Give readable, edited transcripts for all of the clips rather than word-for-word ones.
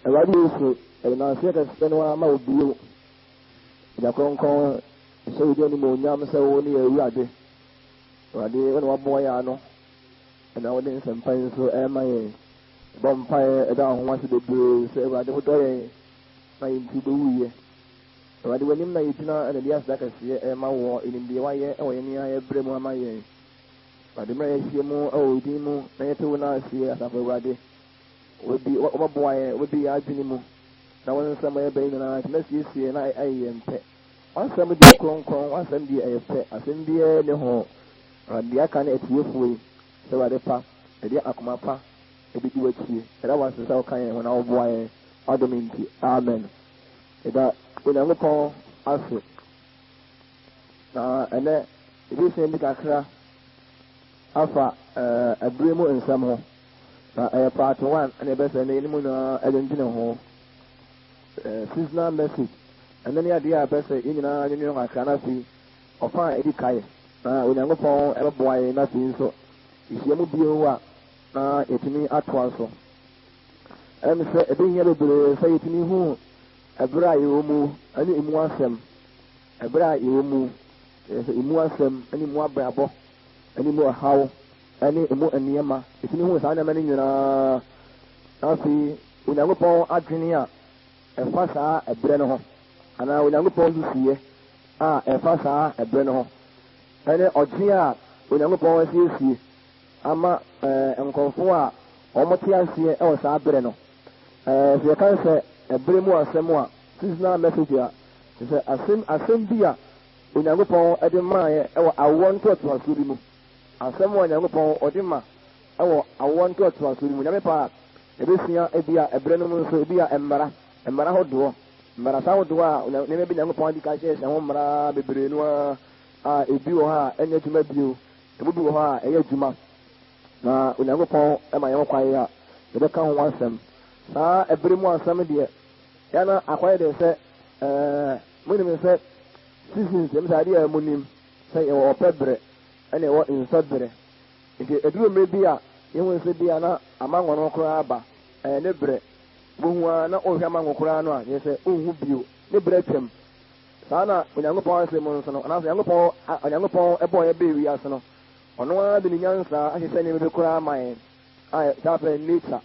Awurade Yesu, yɛde nnanseɛ kɛseɛ no ara ma wo bio. Agya Kronkron, yɛhyɛ wo din animuonyam sɛ wo ne yɛn Awurade. Awurade, wo na waboa yɛn ano, ɛna wode nsɛmpa yi nso ɛrema yɛn. Yɛbɔ mpaeɛ ɛda wo ho ase bebree sɛ Awurade wodɔ yɛn na yɛn nti wobɛwuiɛ. Awurade, w'anim na yɛgyina ɛna de aseda kɛseɛ ɛrema woɔ. Yɛnim deɛ woayɛ ɛwɔ yɛn a yɛbrɛ mu ama yɛn. Awurade, mmerɛ yɛahyia mu ɛwɔ wo din mu na yɛte wo nan aseɛ, Asafo Awurade, Wobɛbi, wobɛboa yɛn, wobɛbi yɛn adwene mu, na wo nsɛm a yɛbɛ yi nyinaa tumi asiesie na ayɛ yɛn pɛ. W'asɛm deɛ kronkron, w'asɛm deɛ ɛyɛ pɛ, asɛm biara nni ho. Awurade, deɛ aka ne atiefoɔ yi, sɛ Awurade pa, yɛde akoma pa ɛbɛdi w'akyi. Yɛda wo ase sɛ woka yɛn ho na woboa yɛn, w'adom nti. Amen. Yɛda Onyankopɔn ase. Na ɛnɛ, yɛbɛsua bi kakra afa ɛberɛ mu nsɛm ho. Na ɛyɛ part one ɛna ɛbɛsɛ ne yɛn mu nyinaa ɛdwendwene ho. Seasonal message ɛno ne adeɛ a ɛbɛsɛ yɛn nyinaa dwendwene ho kakra na afei ɔfa a ɛdi kae na Onyankopɔn ɛbɛboa yɛn na afei nso yɛhyia mu bio a na yɛtumi atoa so. Ɛm sɛ ɛbɛhia bebree sɛ yɛtumi hu ɛberɛ a yɛwɔ mu ɛne emu asɛm. Ɛberɛ a yɛwɔ mu, sɛ emu asɛm ɛne emu abrabɔ ɛne emu ɔhaw ne emu nneɛma. Yɛtumi hu saa nneɛma no nyinaa. Na afei Onyankopɔn adwene a ɛfa saa ɛberɛ no ho, anaa Onyankopɔn nsusuiɛ a ɛfa saa ɛberɛ no ho, ɛne ɔgye a Onyankopɔn asiesie ama nkurɔfoɔ a wɔte aseɛ wɔ saa berɛ no. Sɛ yɛka sɛ ɛberɛ mu asɛm a, seasonal message a, kyerɛ sɛ asɛm, asɛm bi a Onyankopɔn de maeɛ wɔ awoɔ ntoatoasoɔ bi mu. Asɛm a Onyankopɔn ɔde ma wɔ awoɔ ntoatoasoɔ bi mu. Nyame pɛ a, yɛbɛsua ebia ɛberɛ no mu nso, ebia mmara, mmara hodoɔ, mmarasa hodoɔ a nneɛma bi Nyankopɔn adi kan hyehyɛ ho mmara bebree no ara a ebi wɔ hɔ a ɛnyɛ adwuma bio, emu bi wɔ hɔ a ɛyɛ adwuma. Na Onyankopɔn ma yɛn kwan a yɛbɛka ho asɛm. Saa ɛberɛ mu asɛm deɛ, yɛn na akɔyɛ de sɛ ɛɛ monim sɛ seasons, ɛmu sɛ adeɛ a monim sɛ yɛwɔ ɔpɛ berɛ ɛna ɛwɔ nsɔ berɛ. Nti ɛduru mmerɛ bi a, yɛhu sɛ bi a na amango no koraa aba, ɛyɛ ne berɛ. Wobɛhu ara na wohwɛ amango koraa no a, yɛ sɛ wonhu bio, ne berɛ atwam. Saa na Onyankopɔn asɛm mu nso no, anaasɛ Onyankopɔn, Onyankopɔn bɔɔ yɛn bɛɛ wiase no, ɔno ara de ne nyansa ahyehyɛ nneɛma bi koraa ama yɛn, a yɛtaa frɛ no nature,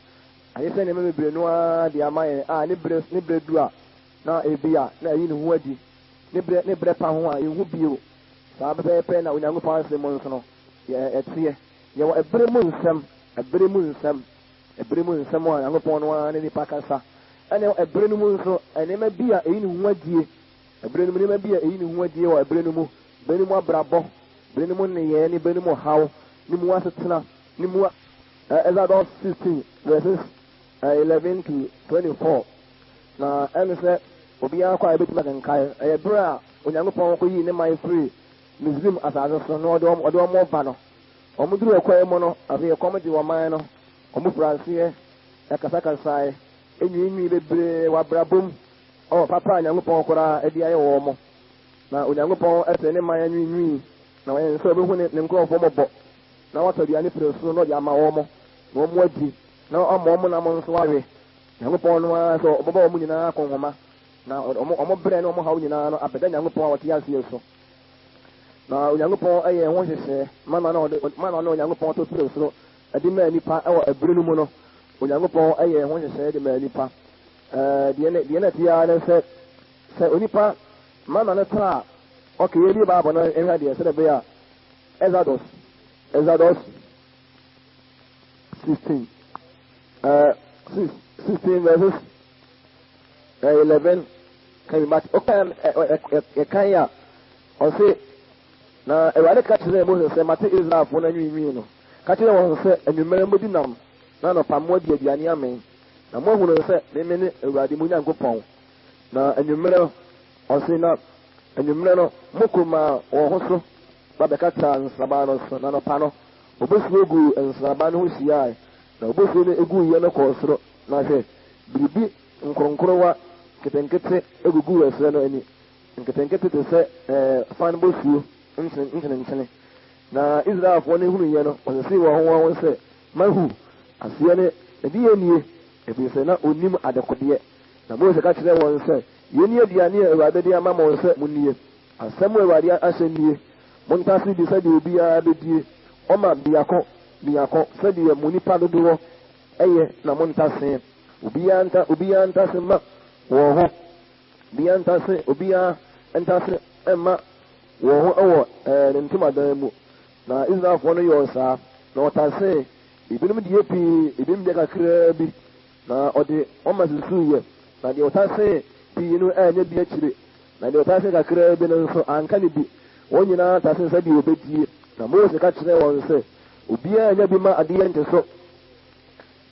ahyehyɛ nneɛma bebree no ara de ama yɛn a ne berɛ, ne berɛ du a, na ebi a na ayi ne ho adi, ne berɛ, ne berɛ pa ho a yɛnhu bio. Saa pɛpɛɛpɛ na Onyankopɔn asɛm mu nso no, ɛteɛ. Yɛwɔ ɛbere mu nsɛm, ɛbere mu nsɛm, ɛbere mu nsɛm a Onyankopɔn no ara ne nipa kasa. Ɛna ɛbere no mu nso, nneɛma bi a ɛyi ne ho adie, ɛbere no mu nneɛma bi a ɛyi ne ho adie wɔ ɛbere no mu, bere no mu abrabɔ, bere no mu nneyɛɛ ne bere no mu haw, ne mu asetena, ne mu Exodus 16 verses 11 to 24. Na ɛne sɛ obiara kɔ a ebetumi akenkan. Ɛyɛ bere a Onyankopɔn koyii ne man firii Misraim asase so na ɔde wɔn ɔde wɔn reba no. Wɔduruu ɔkwan mu no, afei ɛkɔm de ɔman no. Wɔfirii aseɛ kasakasae, nwiinwii bebree wɔ abrabɔ mu wɔ papa a Onyankopɔn koraa de ayɛ wɔn. Na Onyankopɔn tee ne man anwiinwii, na ɔyɛɛ sɛ ɔbɛhu ne ne nkurɔfoɔ mmɔbɔ, na watɔ aduane firi soro na ɔde ama wɔn, na wɔadi, na wama wɔn nam nso awe. Nyankopɔn no ara sɛ ɔbɛbɔ wɔn nyinaa akɔnhoma, na wɔn wɔn brɛ ne wɔn haw nyinaa no abɛda Nyankopɔn a ɔte aseɛ so. Na Onyankopɔn yɛɛ ho nhyehyɛɛ, mana na ɔde mana na Onyankopɔn to firi soro de maa nnipa wɔ ɛbere no mu no, Onyankopɔn yɛɛ ho nhyehyɛɛ de maa nnipa. Ɛɛ deɛ ne deɛ na ɛte ara ne sɛ sɛ onipa mana no tra a, okay, yɛbie Bible no nhwɛ deɛ sɛdeɛ ɛbɛyɛ a Exodus Exodus 16 6 16 verses 11 kan but ɔkan ɛkan a ɔse na Awurade ka kyerɛɛ Mose sɛ mate Israelfoɔ no anwiinwii no ka kyerɛ wɔn sɛ anwummerɛ modi nam na anɔpa moadi aduane amee na moahunu sɛ meme ne Awurade mo Nyankopɔn na anwummerɛ ɔse na anwummerɛ no moko maa wɔn ho so ba bɛkataa nsraban no so na anɔpa no obosuo guu nsraban no ho hyiae na obosuo no guiɛ no kɔɔ soro na hwɛ biribi nkoronkorowa nketenkete guguu ɛserɛ no ani, nketenkete te sɛ fan bosuo nkyenenkyene. Na Israelfoɔ no hunuiɛ no, wɔsesee wɔn ho wɔn ho sɛ, Mahu! Aseɛ ne, Ɛdeɛn nie? Ɛfiri sɛ na ɔnnim adekodeɛ. Na Mose ka kyerɛɛ wɔn sɛ, Yei ne aduane a Awurade de ama mo sɛ monnie. Asɛm a Awurade ahyɛ nie, Montase bi sɛdeɛ obiara bɛdie, ɔma biako biako, sɛdeɛ mo nnipa dodoɔ yɛ na montase. Obiara nta obiara ntase mma wɔn ho. Obiara ntase obiara ntase mma wɔn ho wɔ ɛɛ ne ntomadan mu. Na Israelfoɔ no yɔɔ saa, na wɔtasee ebinom deɛ pii, ebinom deɛ kakraa bi. Na ɔde wɔn ma susuiɛ, na deɛ ɔtasee pii no annya bi akyire, na deɛ ɔtasee kakraa bi no nso anka ne bi. Wɔn nyinaa tasee sɛdeɛ wɔbɛdie. Na Mose ka kyerɛɛ wɔn sɛ, Obiara nnya bi ma adeɛ nte so.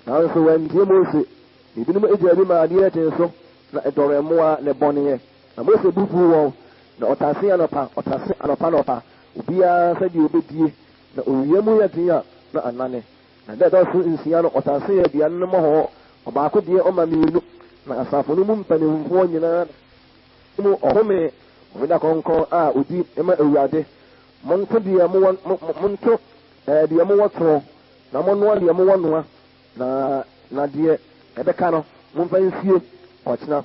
Nanso wɔantie Mose, na ebinom gyaa bi maa adeɛ tee so, na ɛdɔree mmoa na ɛbɔneeɛ. Na Mose bo fuu wɔn, na ɔtasee anɔpa, ɔtase anɔpa anɔpa, obiara sɛdeɛ ɔbɛdie, na owia mu yɛ den a, na anane. Na da a ɛtɔ so nsia no, ɔtasee aduane no mmɔho, ɔbaako deɛ ɔma mmienu, na asafo no mu mpanimfoɔ nyinaa mu ɔhome homeda kronkron a ɔdi ma Awurade. Monto deɛ mowɔ, monto deɛ mowɔ toɔ, na monnoa deɛ mowɔ noa, na na deɛ ɛbɛka no, momfa nsie ɔkyena.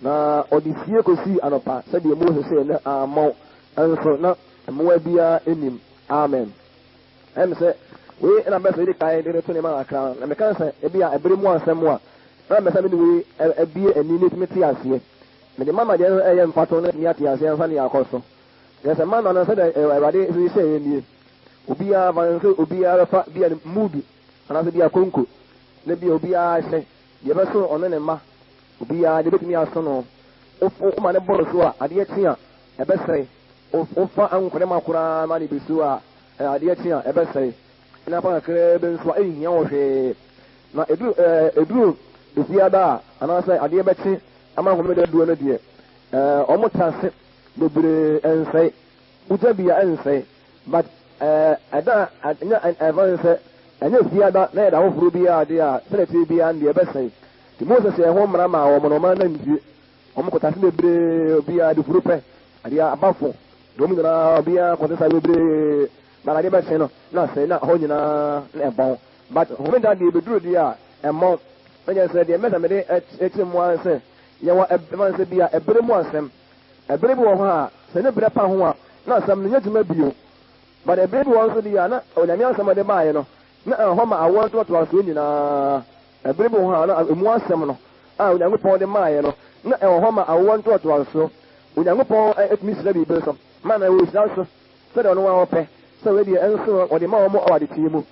Na ɔde sie kɔsii anɔpa sɛdeɛ Mose hyɛɛ no ammɔn, nso na mmoa biara nnim. Amen. Ɛm sɛ wei na mɛsɛ yɛde kan de reto nneɛma kakra na meka sɛ ebi a ɛbere mu asɛm a na mɛsɛ mede wei abie ani ne tumi te aseɛ. Mede mama deɛ no ɛyɛ mfato no tumi ate aseɛ ansa ne akɔ so. Yɛ sɛ mana no sɛdeɛ Awurade hyehyɛɛ yɛn nie. Obiara fa no sɛ obiara bɛfa bi a mudu anaasɛ bi a konko na bi a obiara hyɛ deɛ ɛbɛso ɔne ne mma obiara deɛ ɛbɛtumi aso no. Woma ne boro so a adeɛ kye a ɛbɛsɛe. Wofa ankorɛma koraa ma ne bɛsu a adeɛ kye a ɛbɛsɛe. Na fa kakraa bi nso a ɛnhia wo hwee. Na ɛduru ɛduru efiada a anaasɛ adeɛ bɛkye ama homeda duro no deɛ wɔn tra ase bebree ɛnsɛe. Wogya bi a ɛnsɛe. But ɛda a ɛnyɛ ɛfa ne sɛ ɛnyɛ fiada na yɛda foforɔ biara adeɛ a sɛdeɛ ɛteɛ biara no deɛ ɛbɛsɛe. Nti Moses hyɛɛ ho mmara maa wɔn na wɔn anantwie. Wɔn kɔtase bebree obiara de furu pɛ adeɛ abafo de wɔn nyinaa obiara kɔsesa bebree but adeɛ bɛsɛe no na asɛe na hɔ nyinaa na ɛbɔn. But homeda deɛ ebeduru deɛ a ɛmmɔn. Na kyerɛ sɛ deɛ mɛsɛ mede ɛkyerɛ mu ara sɛ yɛwɔ ɛfa ne sɛ bi a ɛbere mu asɛm. Ɛbere bi wɔ hɔ a, sɛ ne berɛ pa ho a, na asɛm no nyɛ adwuma bio. But ɛbere bi wɔ hɔ nso deɛ a, na Onyame asɛm a ɔde baeɛ no, na ɛwɔ hɔ ma awoɔ ntoatoasoɔ nyinaa. Ɛbere bi wɔ hɔ a, na emu asɛm no a Onyankopɔn de maeɛ no, na ɛwɔ hɔ ma awoɔ ntoatoasoɔ. Onyankopɔn tumi hyira biribi so ma no, ɔhyira so sɛdeɛ ɔno ara ɔpɛ, sɛ wei deɛ ɛnso ɔde ma wɔn wɔ adekyeɛ mu.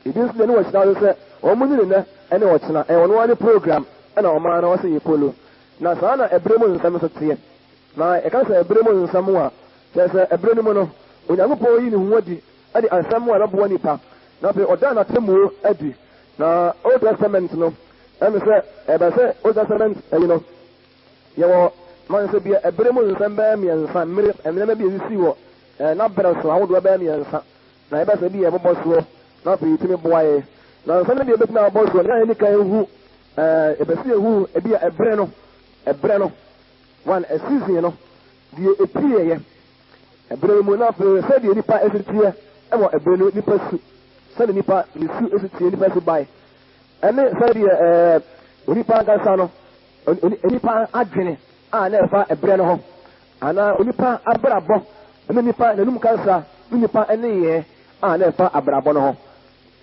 Ebi nso deɛ ne wɔhyira so sɛ wɔn nyini nnɛ ne ɔkyena, ɛyɛ ɔno ara ne program na ɔmaa no ɔsɛ yɛ polo. Na saa na ɛberɛ mu nsɛm nso teɛ. Na yɛka sɛ ɛberɛ mu nsɛm a, kyerɛ sɛ ɛberɛ no mu no, Onyankopɔn yi ne ho adi de asɛm a ɛbɛboa nnipa, na afei ɔda n'atemmuo adi. Na Old Testament no, ɛne sɛ ɛbɛ sɛ Old Testament ɛyi no, yɛwɔ man sɛ bia ɛberɛ mu nsɛm bɛyɛ mmiɛnsa, mmere nneɛma bi a ɛsisi wɔ n'aberɛ so ahodoɔ bɛyɛ mmiɛnsa. Na ɛbɛ sɛ bi yɛ bobɔ soɔ, na afei yɛtumi boa yɛ. Na nsɛm no deɛ ɛbɛtumi abɔ soɔ no, yɛn ani kan hu ɛɛ yɛpɛ sɛ yɛhu ebi a ɛberɛ no, ɛberɛ no, one, a season no, deɛ ɛpieeɛ ɛberɛ no mu, na afei sɛdeɛ nipa ɛsi teɛ ɛwɔ ɛberɛ no, nipa su, sɛdeɛ nipa ne su ɛsi teɛ, nipa su bae, ɛne sɛdeɛ ɛɛ onipa ankasa no, nipa adwene a na ɛfa ɛberɛ no ho, anaa onipa abrabɔ ne nipa n'anum kasa ne nipa nneyɛɛ a na ɛfa abrabɔ no ho.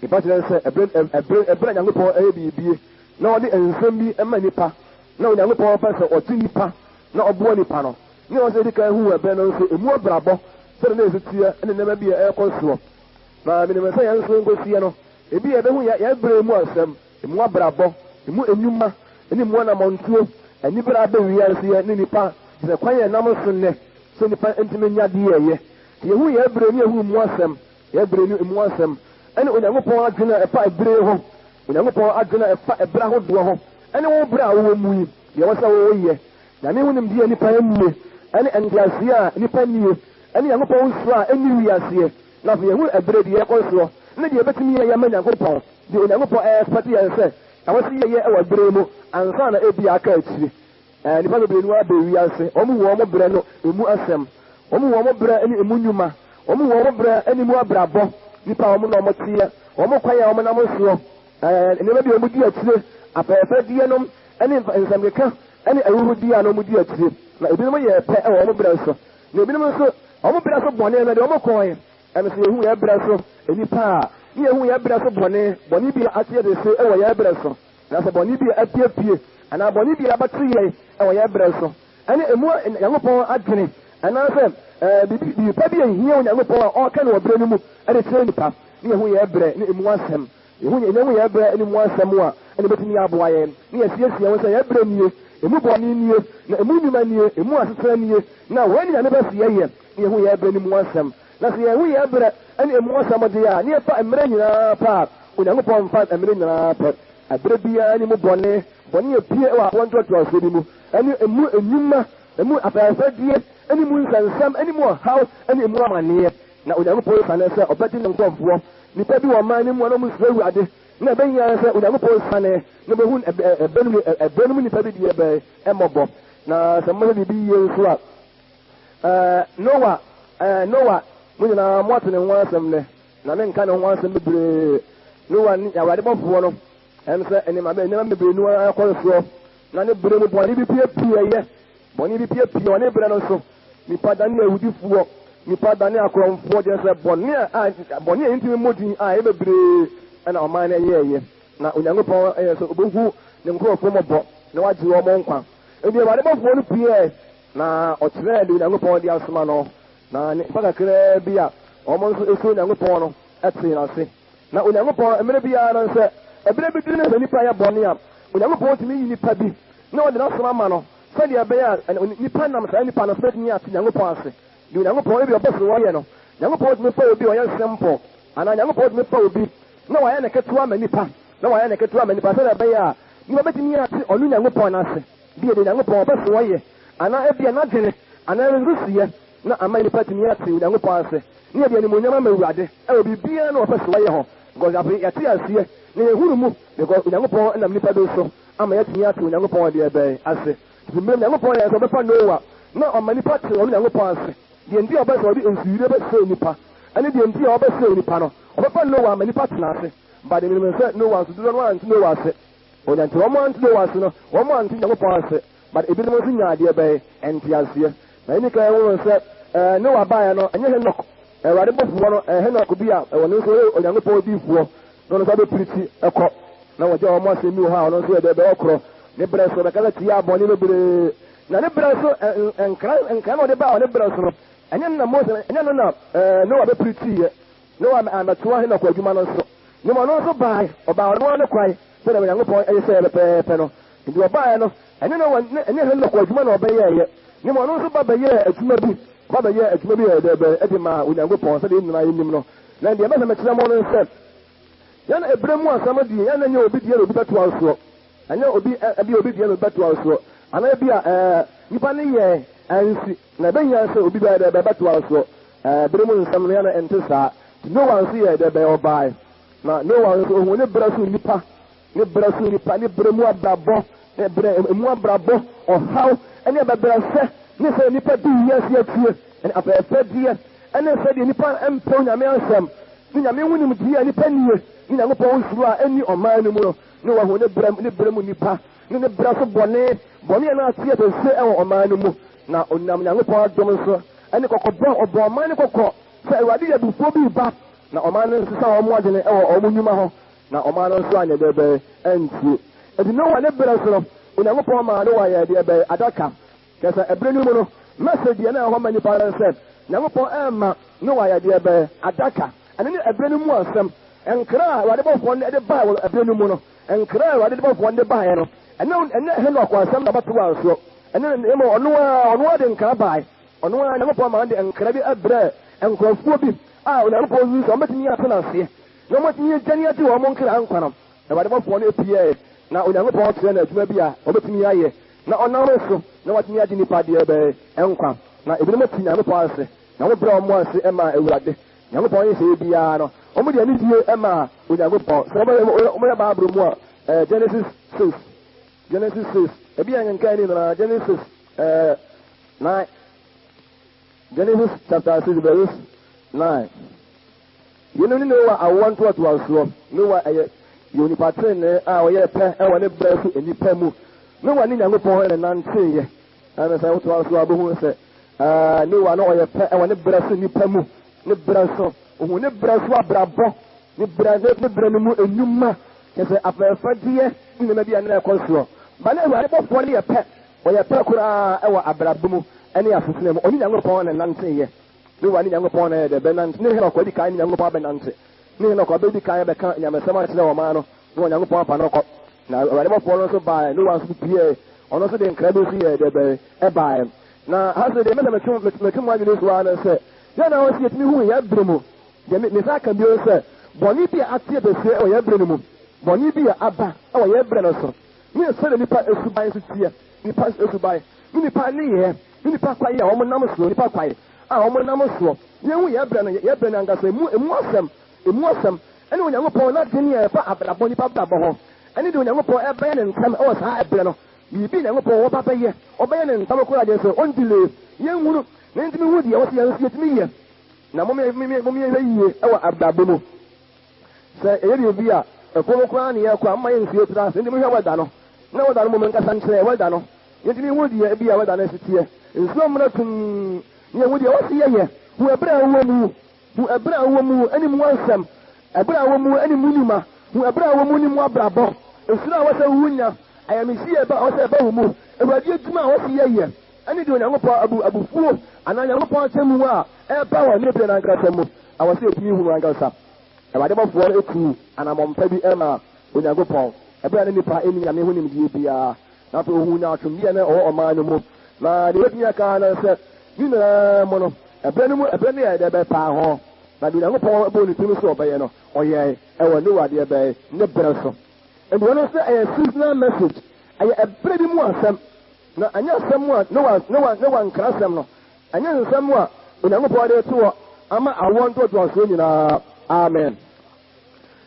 Nipa kyerɛ sɛ ɛberɛ ɛberɛ ɛberɛ a Nyankopɔn ɛyɛ biribi na ɔde nsɛm bi ma nipa na Onyankopɔn pɛ sɛ ɔgye nipa na ɔboa nipa no ne ɔsɛ edi kan hu ɛberɛ no nso emu abrabɔ sɛdeɛ na ɛsi teɛ ne nneɛma bi a ɛrekɔ soɔ. Na menim sɛ yɛn nso nkɔsiɛ no ebi a yɛbɛhu yɛn berɛ mu asɛm, emu abrabɔ, emu nnwuma ne emu anamɔntuo, anibere aba wiase yɛ ne nipa sɛ kwan yɛn nam so nnɛ sɛ nipa ntumi nya deɛ ɛyɛ. Nti yɛhu yɛn berɛ ne yɛhu mu asɛm. Yɛn bere no mu asɛm ne Onyankopɔn adwene a ɛfa ɛbere ho, Onyankopɔn adwene a ɛfa ɛbere ahodoɔ ho, ne wo bere a wowɔ mu yi, deɛ ɛwɔ sɛ woyɛ. Nyame ho nimdeɛ a nnipa nnie, ne nteaseɛ a nnipa nnie, ne Nyankopɔn suro a ɛnni wiaseɛ. Na afei yɛhunu ɛbere, deɛ ɛrekɔ soɔ, ne deɛ yɛbɛtumi ayɛ ama Nyankopɔn, deɛ Onyankopɔn ɛrespɛte yɛn sɛ ɛwɔ sɛ yɛyɛ wɔ ɛbere mu ansa na ebia aka akyire. Nnipa bebree no ara baa wiase, wɔn wu wɔn berɛ no emu asɛm, wɔn wu wɔn berɛ ne emu nnwuma, wɔn wu wɔn berɛ ne emu abrabɔ, nnipa a wɔn na wɔteɛ, wɔn kwan a wɔnam soɔ. Nneɛma bi a wɔdi akyire, afɛɛfɛdeɛ nom ne nsɛmkeka ne ahuhudeɛ a na wɔdi akyire. Na ebinom yɛɛ pɛ wɔ wɔn berɛ so, na ebinom nso, wɔn berɛ so bɔne no, deɛ wɔkɔɔe. Ɛno sɛ yɛhu yɛn berɛ so nnipa a, ne yɛhu yɛn berɛ so bɔne, bɔne bi a ate ade se wɔ yɛn berɛ so, anaasɛ bɔne bi a apiepie, anaa bɔne bi a abɛto yɛn wɔ yɛn berɛ so, ɛne emu Nyankopɔn adwene, anaasɛ biribi, biribi pa bi a ehia Onyankopɔn a ɔreka no wɔ berɛ no mu de kyerɛ nnipa, ne yɛhu yɛn berɛ ne emu asɛm. Yɛhu yɛn hu yɛn berɛ ne mu asɛm a, ɛna ebetumi aboa yɛn ne yɛasiesie yɛn ho sɛ yɛn berɛ nie, emu bɔne nie, na emu nnwuma nie, emu asetena nie, na wei ne Nyame pɛ sɛ yɛyɛ, ne yɛhu yɛn berɛ ne mu asɛm. Na sɛ yɛhu yɛn berɛ ne emu asɛm deɛ a, ne yɛfa mmerɛ nyinaa pɛ a, Onyankopɔn mfa mmerɛ nyinaa pɛ. Ɛberɛ biara ne mu bɔne, bɔne a epue wɔ awoɔ ntoatoasoɔ bi mu, ɛne emu nnwuma, emu afɛɛfɛdeɛ, ɛne mu nsɛnsɛm, ɛne mu ɔhaw, ɛne emu amaneɛ. Na Onyankopɔn sianee sɛ ɔbɛgye ne nkurɔfoɔ. Nnipa bi wɔ ɔman no mu a na wɔnsuro Awurade, na ɛbɛhia ara sɛ Onyankopɔn siane na ɔbɛhu ɛberɛ no mu nnipa bi deɛ bɛn mmɔbɔ. Na sɛ mohwɛ biribi yie nso a, Noa, Noa, mo nyinaa moate ne ho asɛm nnɛ, na menka ne ho asɛm bebree. Noa ne Awurade bɔfoɔ no, ɛm sɛ nneɛma bebree no ara kɔ soɔ, na ne berɛ mu bɔne bi piepieeɛ. Bɔne bi piapia wɔ ne berɛ no so. Nnipa dane awudifoɔ, nnipa dane akorɔmfoɔ, kyerɛ sɛ bɔne a bɔne a yɛntumi mmɔ din a ɛyɛ bebree na ɔman no yɛeɛ. Na Onyankopɔn yɛ sɛ ɔbɛhu ne nkurɔfoɔ mmɔbɔ na wagye wɔn nkwa. Enti Awurade bɔfoɔ no pueɛ na ɔkyerɛɛ deɛ Onyankopɔn de asoma no, na nnipa kakraa bi a wɔn nso suro Onyankopɔn no tee n'ase. Na Onyankopɔn, mmerɛ biara no, sɛ ɛberɛ bi duru na sɛ nnipa yɛ bɔne a, Onyankopɔn tumi yi nipa bi na ɔde n'asɛm ama no sɛdeɛ ɛbɛyɛ a nnipa nam saa nipa no so bɛtumi ate Nyankopɔn ase. Deɛ Onyankopɔn ebi ɔpɛ sɛ ɔyɛ no, Nyankopɔn tumi fa obi a ɔyɛ simple, anaa Nyankopɔn tumi fa obi na wayɛ no ketewa ma nnipa, na wayɛ no ketewa ma nnipa sɛdeɛ ɛbɛyɛ a nnipa bɛtumi ate ɔno Nyankopɔn no ase. Bia deɛ Nyankopɔn ɔpɛ sɛ ɔyɛ, anaa ebia n'adwene, anaa ne nsusuiɛ, na ama nnipa atumi ate Onyankopɔn ase, ne yɛde animuonyam ama Awurade wɔ biribiara na ɔpɛ sɛ ɔyɛ ho, because afei yɛte aseɛ na yɛhunu mu, because Onyankopɔn nam nnipa bi so ama yɛatumi ate Onyankopɔn deɛ bɛn ase. Nti mmerɛ Nyankopɔn yɛɛ sɛ ɔbɛfa Noa na ɔma nnipa te ɔno Nyankopɔn ase, deɛ nti a ɔbɛ sɛ ɔde nsuyire bɛsɛe nnipa, ɛne deɛ nti a ɔbɛsɛe nnipa no, ɔbɛfa Noa ama nnipa tena ase. But menim sɛ Noa nso dodoɔ no ara ante Noa ase. Onya nti wɔn ante Noa ase no, wɔn ante Nyankopɔn ase. But ebinom nso nyaa adeɛ bɛn? Nteaseɛ. Na yɛnni kan nhunu sɛ ɛɛ Noa baeɛ no, ɛnyɛ Henok, Awurade bɔfoɔ no, ɛyɛ Henok bi a ɔno nso ɔyɛ Onyankopɔn odiyifoɔ, na ɔno nso abɛpirikyi kɔ. Na wɔgya wɔn asɛm bi wɔ hɔ a ɔno nso yɛ deɛ bɛwɔ korɔ. Ne berɛ so, ɔbɛkasa tiaa bɔne bebree. Na ne berɛ so, nkra, nkra na ɔde baa wɔ ne berɛ so no, ɛnyɛ no na Mose, ɛnyɛ no na ɛɛ Noa bɛpirikyiiɛ. Noa ammɛtoa Henok adwuma no so. Mmom ɔno nso bae, ɔbaa ɔno ara ne kwan, sɛdeɛ Onyankopɔn hyehyɛeɛ pɛpɛɛpɛ no. Enti ɔbaeɛ no, ɛnyɛ Noa ne ɛnyɛ Henok adwuma na ɔbɛyɛeɛ, na mmom ɔno nso ba bɛyɛɛ adwuma bi, ɔba bɛyɛɛ adwuma bi yɛɛ dɛbɛn de maa Onyankopɔn, sɛdeɛ yɛn nyinaa yɛnim no. Na deɛ mɛsɛ mekyerɛ mo no ne sɛ, yɛn ɛberɛ mu asɛm deɛ, yɛn na ɛnyɛ obi deɛ na obi bɛtoa soɔ, ɛnyɛ obi ɛbi obi deɛ na obi bɛtoa soɔ, anaa ebi a ɛɛ nipa ne yɛɛ ansi, na ɛbɛhia sɛ obi bɛyɛ dɛbɛn bɛtoa soɔ. Ɛɛ bere mu nsɛm no yɛn na ɛnte saa. Noa nso yɛɛ dɛbɛn ɔbae, na Noa nso ohuu ne berɛ so nnipa Ne berɛ so nnipa, ne berɛ mu abrabɔ, ne berɛ mu abrabɔ, ɔhaw ne abɛbrɛsɛ, ne sɛ nnipa di wiase akyie, ne afɛɛfɛdeɛ, ne sɛdeɛ nnipa mpɛ Onyame asɛm, ne Nyame ho nimdeɛ a nnipa nnie, ne Nyankopɔn ho suro a ɛnni ɔman no mu no, ne wahu ne berɛ, ne berɛ mu nnipa, ne ne berɛ so bɔne, bɔne a na ateɛ kɛse wɔ ɔman no mu, na ɔnam Nyankopɔn adom so, ne kɔkɔbɔ, ɔbɔ ɔman no kɔkɔ sɛ Awurade de abufuo bi reba, na ɔman no nsesa wɔn adwene wɔ wɔn nnwuma ho. Na ɔman no nso anyɛ deɛ bɛn? Antie. Enti Noa ne berɛ so no, Onyankopɔn maa Noa yɛɛ deɛ bɛn? Adaka. Kyerɛ sɛ, ɛberɛ no mu no, message deɛ na ɛwɔ hɔ ma nnipa no ne sɛ, Nyankopɔn ɛrema Noa ayɛ deɛ bɛn? Adaka. Ɛno ne ɛberɛ no mu asɛm. Nkra a Awurade bɔfoɔ no de baeɛ wɔ ɛberɛ no mu no, nkra a Awurade bɔfoɔ no de baeɛ no, ɛnyɛ, ɛnyɛ Henok asɛm na ɔbɛto wɔn soɔ. Ɛno ne, mmom ɔno ara, ɔno ara de nkra baeɛ. Ɔno ara, Nyankopɔn maa no de nkra bi brɛɛ nkurɔfoɔ bi a Onyankopɔn hui sɛ wɔbɛtumi atena aseɛ. Na wɔatumi adwane agye wɔn nkra nkwa no, Awurade bɔfoɔ no pueeɛ, na Onyankopɔn kyerɛɛ no adwuma bi a ɔbɛtumi ayɛ, na ɔnam so na watumi agye nnipa deɛ bɛn nkwa. Na ebinom te Nyankopɔn ase, na wɔbrɛ wɔn ase maa Awurade. Nyankopɔn nhyehyɛeɛ biara no, wɔde anidie maa Onyankopɔn. Sɛ wɔyɛ Bible mu a, Genesis 6, Genesis 6, ebi yɛ nkenkan ne nyinaa, Genesis 9, Genesis chapter 6 verse 9. Yeinom ne Noa awoɔ ntoatoasoɔ. Noa yɛ Yɛ onipa trenee a ɔyɛɛ pɛ wɔ ne berɛ so nnipa mu. Noa ne Nyankopɔn na ɛnanteeɛ. Ɛne sɛ wotoa so a wobɛhu sɛ Noa no ɔyɛ pɛ wɔ ne berɛ so nnipa mu. Ne berɛ so, ohun ne berɛ so abrabɔ, ne berɛ ne berɛ no mu nnwuma, kyerɛ sɛ afɛɛfɛdeɛ ne nneɛma bi a na ɛkɔ soɔ. Ba na Awurade bɔfoɔ no yɛ pɛ, ɔyɛ pɛ koraa wɔ abrabɔ mu ne asetena mu. Ɔne Nyankopɔn na ɛnanteeɛ. Noa ne Nyankopɔn na ɛyɛ dɛ bɛnante. Ne Henok adi kan ne Nyankopɔn abɛnante. Ne Henok abɛdi kan abɛka nyamesɛm akyerɛ ɔman no, na Onyankopɔn afa no kɔ. Na Awurade bɔfoɔ no nso baeɛ, Noa nso pueeɛ, ɔno nso de nkra bi nso yɛɛ dɛ bɛn ɛbaeɛ. Na ha nso deɛ mɛsɛ metwe metwe mo adwene so ara ne sɛ, yɛn na ɔsi yɛtumi hu yɛn bere mu. Deɛ me mesan aka bio sɛ, bɔne bi a ate abɛsie wɔ yɛn bere no mu, bɔne bi a aba wɔ yɛn bere no so, ne sɛdeɛ nipa suban nso teɛ, nipa suban, ne nipa nneyɛɛ, ne nipa kwan a wɔnam soɔ, nipa kwan a wɔnam soɔ. Yɛnhu yɛn berɛ no, yɛn berɛ no ankasa, emu, emu asɛm, emu asɛm, ɛne Onyankopɔn n'adwene a ɛfa abrabɔ, nipa abrabɔ ho, ɛne deɛ Onyankopɔn ɛbɛyɛ ne ntɛm wɔ saa ɛberɛ no, biribi Nyankopɔn wɔba bɛyɛ, ɔbɛyɛ ne ntɛm koraa deɛ sɛ ɔndelay, yɛnhunu, na yɛntumi hu deɛ ɛwɔ sɛ yɛn nso yɛtumi yɛ, na mom yɛnhwɛ yie wɔ abrabɔ mu. Sɛ ɛyɛ biribi a, ɛfam koraa ne yɛkɔ a, mma yɛnsi yɛtiri ase, nti mohwɛ wɛda no, na wɛda no mmom nkasa nkyerɛ wɛda no, yɛntumi hu deɛ ebi a wɛda no si teɛ, nsuo mmra tumm, ne yɛhu deɛ wɔsi yɛyɛ, hu ɛberɛ a wowɔ mu, hu ɛberɛ a wowɔ mu ne mu ansɛm, ɛberɛ a wowɔ mu ne mu nnwuma, hu ɛberɛ a wowɔ mu ne mu abrabɔ, nsuro a wɔsɛ wonya, ayamhyie a wɔsɛ ɛba wo mu, Awurade adwuma a wɔsi yɛyɛ, ɛne deɛ Onyankopɔn abu abufuo anaa Onyankopɔn atemmuo a ɛreba wɔ ne berɛ no ankasa mu a wɔsɛ yɛtumi hunu ankasa. Awurade bɔfoɔ no tuu anammɔn pa bi maa Onyankopɔn ɛberɛ a na nnipa nni Nyame ho nimdeɛ biara, na afei ɔhuu nyaatwom bi a na ɛwɔ ɔman no mu. Na deɛ yɛbɛtumi aka ara ne sɛ, ne nyinaa mu no, ɛberɛ no mu ɛberɛ no yɛɛ dɛ bɛpaa ho, na deɛ Onyankopɔn bɔɔ ne tirim sɛ ɔbɛyɛ no, ɔyɛe ɛwɔ Noa deɛ bɛn ne berɛ so. Enti wɔno nso ɛyɛ seasonal message, ɛyɛ ɛberɛ bi mu asɛm, na ɛnyɛ asɛm a Noa, Noa, Noa nkrasɛm no, ɛnyɛ nsɛm a Onyankopɔn de reto hɔ ama awoɔ ntoatoasoɔ nyinaa. Amen.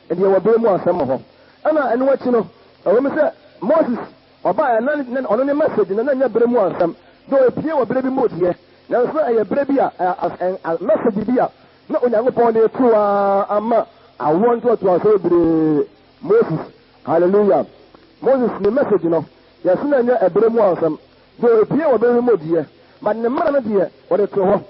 Enti yɛwɔ bere mu asɛm wɔ hɔ. Ɛna ɛno akyi no, ɛwɔ mu sɛ Moses ɔbaeɛ na na ɔno ne message no na ɛnyɛ bere mu asɛm, though epie wɔ bere bi mu deɛ, nanso na ɛyɛ bere bi a message bi a na Onyankopɔn de reto hɔ ama awoɔ ntoatoasoɔ bebree. Moses, hallelujah. Moses ne message no, yɛse na ɛnyɛ ɛbere mu asɛm, though epie wɔ bere bi mu deɛ, but ne mmara no deɛ wɔde to hɔ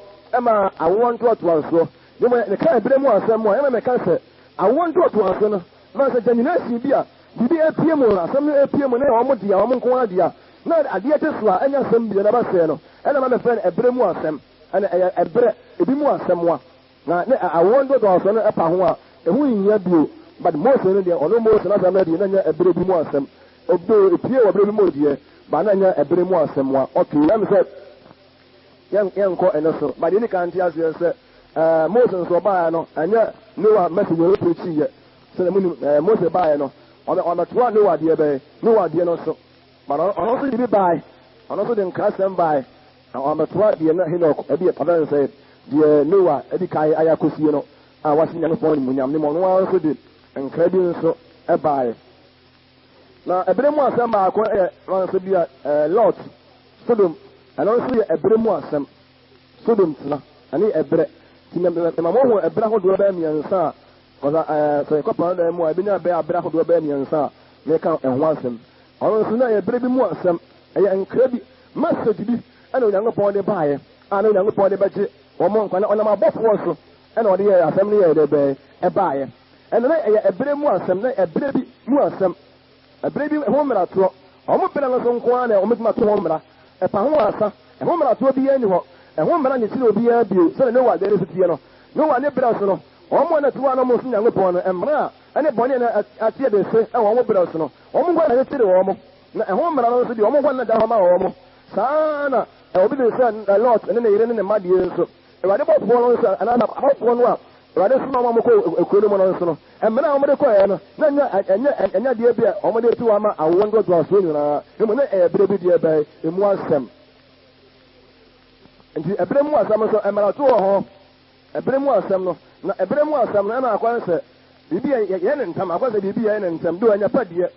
ma awoɔ ntoatoasoɔ. Na mmom meka ɛberɛ mu asɛm a, ɛma meka sɛ awoɔ ntoatoasoɔ no, ma sɛ generation bi a biribi apue mu, asɛm no apue mu na ɛyɛ wɔn dea, wɔn nko ara dea, na adeɛ te so a ɛnyɛ asɛm bio na ɛbɛsɛe no, ɛna ɛma mefrɛ no ɛberɛ mu asɛm. Ɛna ɛyɛ ɛberɛ ebi mu asɛm a, na ne awoɔ ntoatoasoɔ no ɛpa ho a, ɛho nhia bio. But Mose no deɛ, ɔno Mose n'asɛm no deɛ, na ɛnyɛ ɛberɛ bi mu asɛm. Though ɛpue wɔ berɛ bi mu deɛ, but na ɛnyɛ ɛberɛ mu asɛm a. Okay, ɛm sɛ yɛn yɛnkɔ ɛno so. But deɛ ɛdi kan nte aseɛ sɛ, Ɛɛ, Mose nso ɔbaeɛ no, ɛnyɛ Noa message na ɔpreachiiɛ. Sɛdeɛ monim, ɛɛ, Mose baeɛ no, ɔbɛ, ɔbɛtoa Noa deɛ bɛn? Noa deɛ no so. But ɔno, ɔno nso de bi baeɛ. Ɔno nso de nkrasɛm baeɛ. Na ɔbɛtoa deɛ na Henok ɛde, ɔbɛn no sɛ, deɛ Noa adi kan ayɛ akɔsie no, a wahyɛ Nyankopɔn animuonyam no mu, ɔno ara nso de nkra bi nso baeɛ. Na ɛberɛ mu asɛm baako yɛ, ɔno nso bi a, ɛɛ, Lot, Sodom, ɛno nso yɛ ɛberɛ mu asɛm. Sodom tena, ɛne ɛberɛ. Nti mema moahu ɛberɛ ahodoɔ bɛyɛ mmiɛnsa a, kɔsa ɛɛ sɛ yɛkɔ paradise mu a, ebenya bɛyɛ aberɛ ahodoɔ bɛyɛ mmiɛnsa a meka ɛho asɛm. Ɔno nso na ɛyɛ berɛ bi mu asɛm, ɛyɛ nkra bi, message bi ɛna Onyankopɔn de baeɛ a na Onyankopɔn de bɛgye wɔn nkwa, na ɔnam abɔfoɔ so ɛna ɔde yɛɛ asɛm no yɛɛ dɛ bɛn ɛbaeɛ. Ɛno na ɛyɛ ɛberɛ mu asɛm, na ɛberɛ bi mu asɛm. Ɛberɛ bi ho mmaratoɔ. Wɔn berɛ no so nko ara na wɔbɛtumi ato ho mmara. Ɛpa ho ansa. Ɛho mmaratoɔ biara nni hɔ. Ɛho mmara nkyerɛ obiara bio sɛdeɛ Noa deɛ no si teɛ no. Noa ne berɛ so no, wɔn a na ɛte hɔ a na wɔnsom Nyankopɔn no, mmara a ɛne bɔne a na ateɛ de se wɔ wɔn berɛ so no, wɔn nko ara na ɛkyekyere wɔn. Na ɛho mmara no nso deɛ, wɔn nko ara na ɛda hɔ ma wɔn. Saa ara na obi te sɛ Lot ne ne yere ne ne mma deɛ nso, Awurade bɔfoɔ no nso, anaa abɔfoɔ no a Awurade somaa wɔn kɔɔ kuro no mu no nso no, mmara a wɔde kɔeɛ no, na ɛnyɛ ɛnyɛ ɛnyɛ adeɛ bi a wɔde reto hɔ ama awoɔ ntoatoasoɔ nyinaa, mmom na ɛyɛ berɛ bi deɛ bɛn emu asɛm. Nti ɛberɛ mu asɛm nso, mmarato wɔ hɔ. Ɛberɛ mu asɛm no, na ɛberɛ mu asɛm no, ɛna akwan sɛ biribi yɛ yɛ ne ntam, akwan sɛ biribi yɛ ne ntam, do ɛnyɛ pɛ deɛ,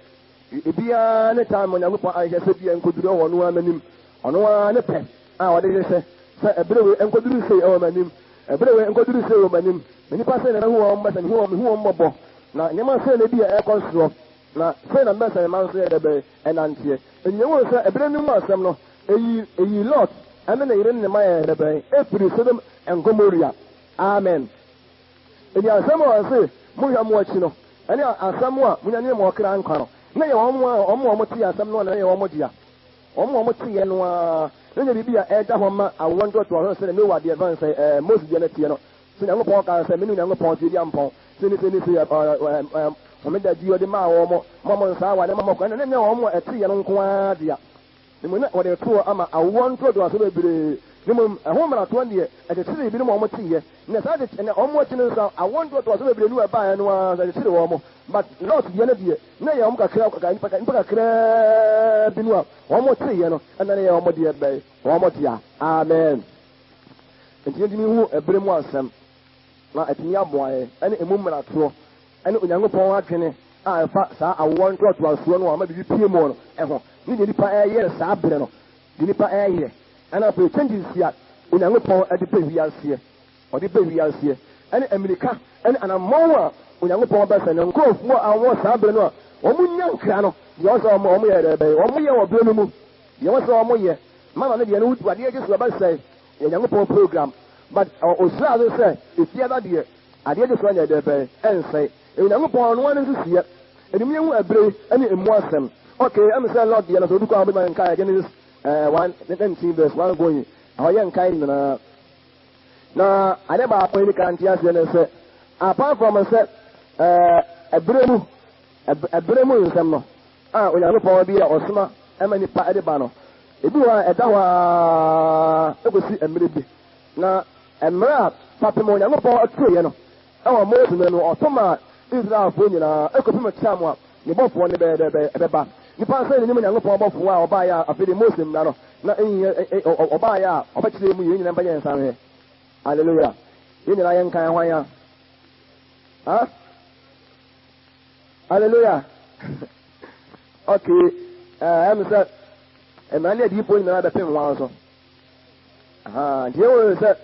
ebiara ne time Onyankopɔn ahyehyɛ sɛ bi nkɔduru wɔ ɔno ara n'anim, ɔno ara ne pɛ a ɔde hyehyɛ sɛ ɛberɛ wei nkɔduru sei wɔ m'anim, ɛberɛ wei nkɔduru sei wɔ m'anim, me nipa sei na mehu wɔn, sɛ mehu wɔn, mehu wɔn mmɔbɔ. Na nneɛma sei na ebi a ɛrekɔ soɔ, na sei na mepɛ sɛ me mma nso yɛ dɛ bɛn ɛnanteɛ. Enti wohu sɛ ɛberɛ no mu asɛm no, ɛyii, ɛyii Lot ɛne ne yere ne ne mma yɛɛ dɛ bɛn ɛfirii Sodom and Gomoria. Amen. Enti asɛm a ɔse, Monhwɛ mo akyi no, ɛne asɛm a monya ne mo ɔkra nkwa no, na ɛyɛ wɔn a wɔn a wɔtee asɛm no a na ɛyɛ wɔn dea. Wɔn a wɔteeɛ no ara, na ɛnyɛ biribi a ɛda hɔ ma awoɔ ntoatoasoɔ sɛdeɛ Noa deɛ, ɛfane sɛ ɛɛ Mose deɛ no teɛ no. Sɛ Nyankopɔn kaa sɛ, Mene Onyankopɔn, Tweaduampɔn, sei ne sei ne sei, ɛɛ ɛɛ homeda di ɔde maa wɔn, mo mo nsa awa ne mo mo kwan, na ɛnyɛ wɔn a ɛteeɛ no nko ara dea. Na mmom na wɔde reto hɔ ama awoɔ ntoatoasoɔ bebree, na mmom ɛho mmaratoɔ deɛ, ɛkyekyeree ebinom a wɔteeɛ, na saa kyekye, na wɔn akyi no nso awoɔ ntoatoasoɔ bebree no a ɛbaeɛ no ara nso ɛkyekyeree wɔn. But Lot deɛ no deɛ, na ɛyɛ wɔn kakra, nnipa nnipa kakraa bi no a wɔteeɛ no, ɛna na ɛyɛ wɔn deɛ bɛn? Wɔn dea. Amen. Enti yɛntumi nhu ɛberɛ mu asɛm, na atumi aboa yɛn, ɛne emu mmaratoɔ, ɛne Onyankopɔn adwene a ɛfa saa awoɔ ntoatoasoɔ no a ɔma biribi pue mu no ho, ne deɛ nipa ɛreyɛ no saa berɛ no, deɛ nipa ɛreyɛ, ɛna afei changes a Onyankopɔn de bɛ wiaseɛ, ɔde bɛ wiaseɛ, ɛne amirika ɛne anammɔn a Onyankopɔn bɛsɛ ne nkurɔfoɔ a wɔwɔ saa berɛ no a wɔn nya nkra no, deɛ ɔsɛ wɔn wɔn yɛ dɛ bɛyɛ, wɔn yɛ wɔ berɛ no mu, deɛ wɔsɛ wɔn yɛ, mana no deɛ no wotu adeɛ gye so ɛbɛsɛe, yɛ Nyankopɔn program, but ɔhyira so sɛ efiada deɛ Adeɛ gye so ɛnyɛ dɛ bɛn ɛnsɛe. Ɛyɛ Onyankopɔn ɔno ara ne nsusuiɛ. Ɛnim yɛhu ɛberɛ yi ɛne ɛmu asɛm. Ok, ɛm sɛ Lot deɛ no sɛ obi kɔ a wobɛtumi akenkan Genesis eh, 1, 19 verse 1 going. Ɛhɔ yɛ nkae nyinaa. Na adeɛ baako yɛni ka nte aseɛ ne sɛ apart from sɛ eh, ɛberɛ mu ɛberɛ mu nsɛm no a Onyankopɔn bi a ɔsoma ɛma nipa ɛde ba no, ebi wɔ a ɛda hɔ ara ɛkɔsi mmerɛ bi. Na mmerɛ a fapem a Onyankopɔn tueɛ no wɔ Mose mmerɛ no, ɔto maa Israelfoɔ nyinaa kɔpem tam a ne bɔfoɔ no bɛyɛ dɛ bɛyɛ ɛbɛba. Nnipa nsa nnim Onyankopɔn bɔfoɔ a ɔbaeɛ a afei deɛ Mose mmara no na ɛnyɛ ɔbaeɛ a ɔbɛkyerɛ mu yɛn nyinaa bɛyɛ nsa nhwɛ. Hallelujah. Yɛn nyinaa yɛnkan hwan a? Ha? Hallelujah. Okay. Ɛm sɛ mmara ne adiyifoɔ nyinaa bɛpem hwan so. Ahaa, nti yɛhu sɛ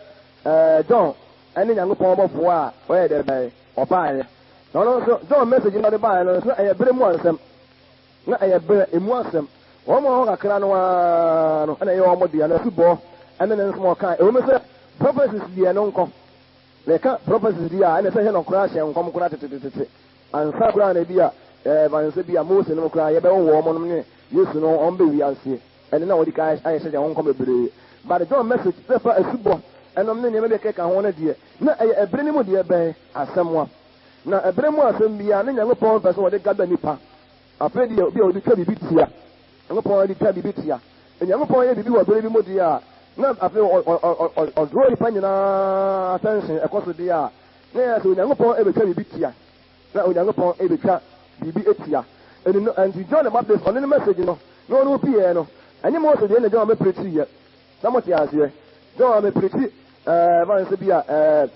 ɛɛ John ɛne Nyankopɔn bɔfoɔ a ɔyɛ dɛ bɛn ɔbaeɛ. Na ɔno nso John message no ɔde baeɛ no nso na ɛyɛ bere mu asɛm. Na ɛyɛ bere emu asɛm. Wɔn a wɔn kakra no ara no ɛna ɛyɛ wɔn deɛ no asubɔ ɛne ne nsɛm ɔkae. Ɛwɔ mu sɛ prophecies deɛ no nkɔ. Na ɛka prophecies deɛ a ɛna ɛsɛ sɛ no koraa hyɛ nkɔm koraa tetetete. Ansa koraa na ebi a ɛɛ vanse bi a Mose nom koraa yɛbɛwo wɔn nom ne Yesu no wɔn bɛ wiase. Ɛno na wɔdi kan ayɛ sɛdeɛ wɔn nkɔm bebree. But John message sɛ fa asubɔ ɛnom ne nneɛma bi a ɛkeka ho no deɛ, na ɛyɛ ɛbere no mu deɛ bɛn asɛm a. Na ɛbere mu asɛm biara ne Nyankopɔn pɛ sɛ wɔde gada nipa. Afei deɛ obi a wɔde twa biribi tia. Nyankopɔn de twa biribi tia. Nyankopɔn yɛ biribi wɔ bere bi mu deɛ a, na afei ɔdraw nipa nyinaa attention ɛkɔ so deɛ a, na ɛyɛ sɛ Onyankopɔn ɛbɛtwa biribi tia. Na Onyankopɔn rebetwa biribi atia. Ɛno no, ɛnti John the Baptist, ɔno ne message no, na ɔno pieɛ no, ɛnyɛ Mose deɛ na John bɛpreachi yɛ. Sɛ mo te aseɛ? John bɛpreachi, ɛɛ, ɛfa ne sɛ bi a, ɛɛ,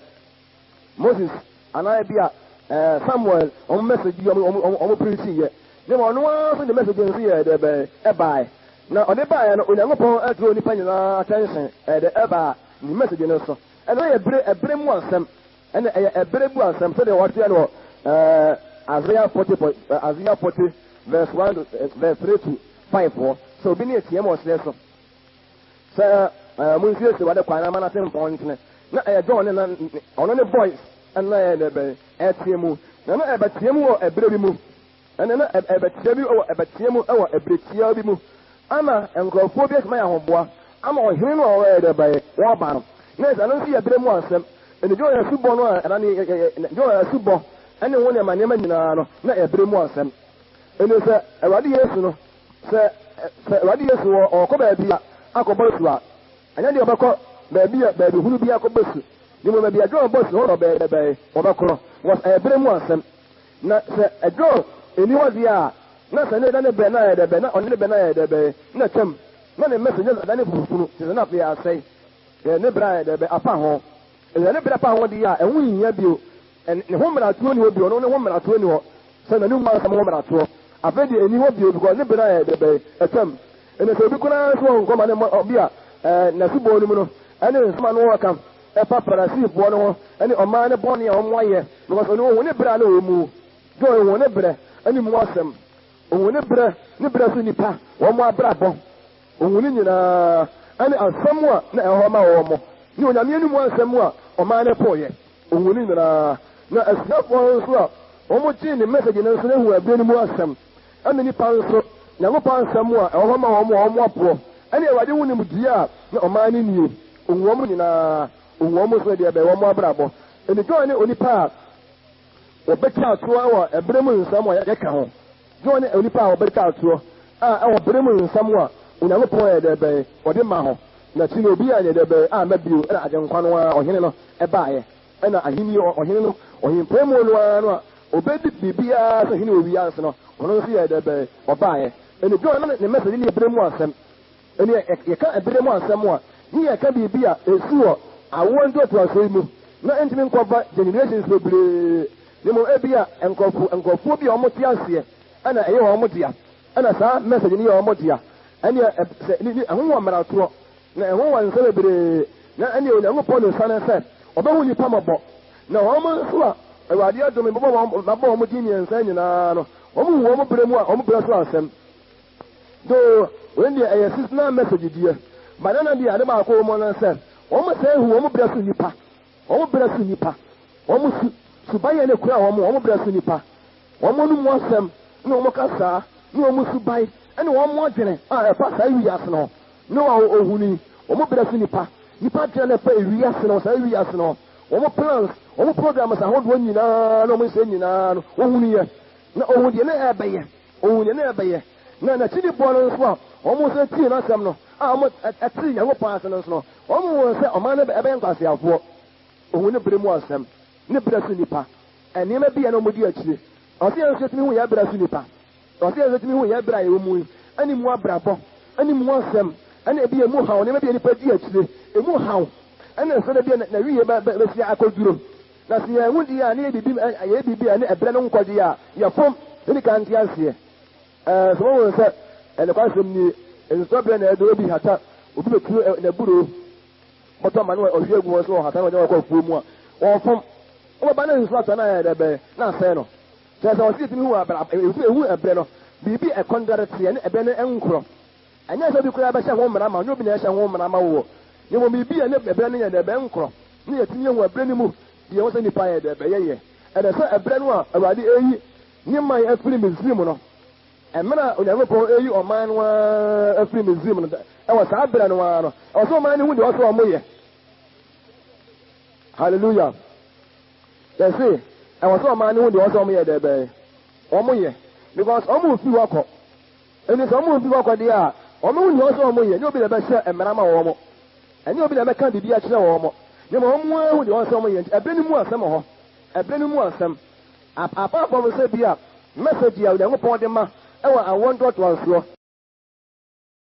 Moses, anaa bi a, ɛɛ, Samuel, wɔn message bi wɔn, wɔn, wɔn preachi yɛ. Ne ma ɔno ara nso de message nso yɛ dɛ bɛn, ɛbae. Na ɔde baeɛ no, Onyankopɔn ɛdraw nipa nyinaa attention, ɛdɛ ɛbaa ne message no so. Ɛno yɛ bere, ɛbere mu asɛm. Ɛna ɛyɛ ɛbere bu asɛm sɛdeɛ wɔatwerɛ no wɔ ɛɛ Isaiah 40 point Isaiah 40 verse 1 to verse 3 to 5 hɔ sɛ obi ne ateam wɔ serɛ so sɛ ɛɛ monsiesie wade kwan na ama n'atempɔn ntene na ɛyɛ John ne na ɔno ne voice ɛna ɛyɛ dɛ bɛn ɛteɛ mu na na ɛbɛteɛ mu wɔ ɛberɛ bi mu. Ɛnna na ɛbɛteɛ bi wɔ ɛbɛteɛ mu wɔ ɛberɛ tiaa bi mu ama nkurɔfoɔ bi atumi ayɛ ahoboa ama ɔhene no a ɔyɛ dɛ bɛyɛ wɔba no. Na ɛsɛ ɛno nso yɛ berɛ mu asɛm. Ɛnna John asubɔ no a ɛna ne John asubɔ ɛne ho nneɛma nneɛma nyinaa no na ɛyɛ berɛ mu asɛm. Ɛnna sɛ Awurade Yesu no sɛ sɛ Awurade Yesu wɔ ɔkɔ baabi a akɔbɔ asu a ɛnyɛ deɛ ɔbɛkɔ baabi a baabi hunu bi akɔbɔ asu. Ne mmom baabi a John bɔ asu hɔ na ɔbɛyɛ dɛ bɛyɛ wɔbɛkorɔ. Wɔ ɛyɛ berɛ mu asɛm. Na sɛ John nni hɔ deɛ a, na sɛ ne da ne bɛ no ayɛ dɛ bɛ, na ɔne ne bɛ no ayɛ dɛ bɛ, na twam, na ne message no adane fufufunu, kyerɛ sɛ na afei asɛe, yɛ ne berɛ ayɛ dɛ bɛ apa ho. Sɛ ne berɛ apa ho deɛ a, ɛho nhia bio, ne ho mmaratoɔ nni hɔ bio, ɔno ne ho mmaratoɔ nni hɔ, sɛ n'anum asɛm ho mmaratoɔ, afei deɛ ɛnni hɔ bio, because ne berɛ ayɛ dɛ bɛ, atwam. Ɛnna sɛ obi koraa nso ɔnkɔ ma ne mmɔ, obi a ɛɛ n'asubɔ no mu no, ɛne nsɛm a no ɔka, ɛfa Farisifoɔ no ho, ɛne ɔman no bɔne a wɔayɛ, because ɔno ɔhu ne berɛ a na ɔwɔ mu. John hu ne berɛ ne mu asɛm. Ohu ne berɛ ne berɛ so nnipa, wɔn abrabɔ. Ohu ne nyinaa ne asɛm a na ɛwɔ hɔ ma wɔn, ne Onyame anom asɛm a ɔman no poeɛ. Ohu ne nyinaa. Na asuafoɔ no nso a wɔgyee ne message no nso no hu ɛberɛ no mu asɛm. Ɛne nnipa nso, Nyankopɔn asɛm a ɛwɔ hɔ ma wɔn a wɔn apoɔ, ɛne Awurade ho nimdeɛ a na ɔman no nnie. Ohu wɔn nyinaa. Ohu wɔn nso deɛ ɛbɛyɛ wɔn abrabɔ. Enti John ne onipa a wɔbɛtwa toɔ wɔ ɛberɛ mu nsɛm a yɛka ho. John ne onipa a wɔbɛtwa toɔ a ɛwɔ bere mu nsɛm a Onyankopɔn yɛ dɛ bɛn wɔde ma ho. N'akyi no obi anyɛ dɛ bɛn amma bio ɛna Agyenkwa no ara, Ɔhene no, ɛbaeɛ. Ɛna ahenni Ɔhene no, ɔhempɔn mu no ara no a ɔbɛdi biribiara sɛ hene wɔ wiase no, ɔno nso yɛɛ dɛ bɛn ɔbaeɛ. Ɛne John na ne message ne yɛ bere mu asɛm. Ɛne yɛka ɛbere mu asɛm a, ne yɛka biribi a ɛsi wɔ awoɔ ntoatoasoɔ yi mu na ɛntumi nkɔfa generations bebree, na mmom ebia nkurɔfo nkurɔfoɔ bi a wɔte aseɛ ɛna ɛyɛ wɔn dea, ɛna saa message no yɛ wɔn dea. Ɛneɛ sɛ ne ɛho wɔ mmaratoɔ na ɛho wɔ nsɛm bebree, na ɛneɛ Onyankopɔn ne nsa ne sɛ ɔbɛhu nnipa mmɔbɔ. Na wɔn nso a Awurade adom bɛbɔ wɔn mabɔ wɔn din mmiɛnsa nyinaa no, wɔn hu wɔn berɛ mu a wɔn berɛ so asɛm. Though wei deɛ ɛyɛ seasonal message deɛ, but nana deɛ ade baako wɔ mu no sɛ wɔn sɛ hu wɔn brɛ so nipa, wɔn brɛ so nipa, wɔn su suban yɛ ne kura wɔn, wɔn brɛ so nipa, wɔn no mu asɛm ne wɔn kasaa ne wɔn suban ne wɔn adwene a ɛfa saa wiase no ne wɔn ohuni, wɔn brɛ so nipa, nipa adwene na ɛfa wiase no, saa wiase no, wɔn plans, wɔn programs ahodoɔ nyinaa na wɔn nsɛ nyinaa no, wɔhunu yɛ na ohun deɛ ne ɛbɛyɛ. Ohuu nea na ɛbɛyɛ, na n'akyidifoɔ no nso a wɔn nso tiee n'asɛm no, a wɔtee Nyankopɔn ase no nso no, wɔhuu sɛ ɔman no bɛyɛ nkwaseafoɔ. Ohuu ne bere mu asɛm, ne berɛ so nnipa, nneɛma bi a na wɔdi akyire. Ɔsɛ yɛn nso yɛtumi hu yɛn berɛ so nnipa. Ɔsɛ yɛn nso yɛtumi hu yɛn berɛ a yɛwɔ mu yi, ne mu abrabɔ, ne mu asɛm, ne ebi emu haw, nneɛma bi a nnipa di akyire, emu haw, ne nsɛm bi a n'awieɛ bɛsi akɔduro. Na sɛ yɛanhu deɛ a, na yɛyɛ biribi, yɛyɛ biribi a ɛne ɛberɛ no nkɔ deɛ a, yɛfom. Yɛnni kan nte aseɛ. Ɛɛ, sɛ wɔhu sɛ, nokwasɛm nie, nsutɔ berɛ na ɛdɔ, obi hata, obi bɛtu n'aburoo bɔtɔ ma no ɔhwie agu hɔ sɛ ɔhata na ɔde ɔkɔ afuo mu a, wɔfom. Wobɛba na nsuo atɔ na ayɛ dɛ bɛn na asɛe no. Kyerɛ sɛ ɔsɛ yɛtumi hu abra, ɛhu ɛberɛ no, biribi ɛkɔndɛre teɛ ne ɛberɛ no nkorɔ. Ɛnyɛ sɛ obi koraa bɛhyɛ ho mmara ma wo, ɛnyɛ obi na ɛhyɛ ho mmara ma wo, na mmom biribi a ɛne ɛberɛ no yɛ dɛ bɛnkorɔ, na yɛatumi ahu ɛberɛ no mu deɛ ɛwɔ sɛ nnipa yɛ dɛ bɛyɛyɛ. Ɛnɛ sɛ ɛberɛ no a Awurade reyi ne man afiri Misraim no, mmerɛ a Onyankopɔn reyi ɔman no ara afiri Misraim no, ɛwɔ saa berɛ no ara no, ɛwɔ sɛ ɔman no hu deɛ ɛwɔ sɛ wɔyɛ. Hallelujah. Yɛse, ɛwɔ sɛ ɔman no hu deɛ ɛwɔ sɛ wɔyɛ dɛ bɛn wɔyɛ, because wɔn mfiri hɔ kɔ. Enti sɛ wɔn fi hɔ kɔ deɛ a, wɔn ho nni hɔ sɛ wɔn yɛ, ɛnyɛ obi na ɛbɛhyɛ mmara ama wɔn, ɛnyɛ obi na ɛbɛka biribi akyerɛ wɔn, na mmom wɔn ara hu deɛ wɔn sɛ wɔn yɛ. Nti ɛberɛ no mu asɛm wɔ hɔ, ɛberɛ no mu asɛm. Apart from sɛ bi a message a Onyankopɔn de ma wɔ awoɔ ntoatoasoɔ.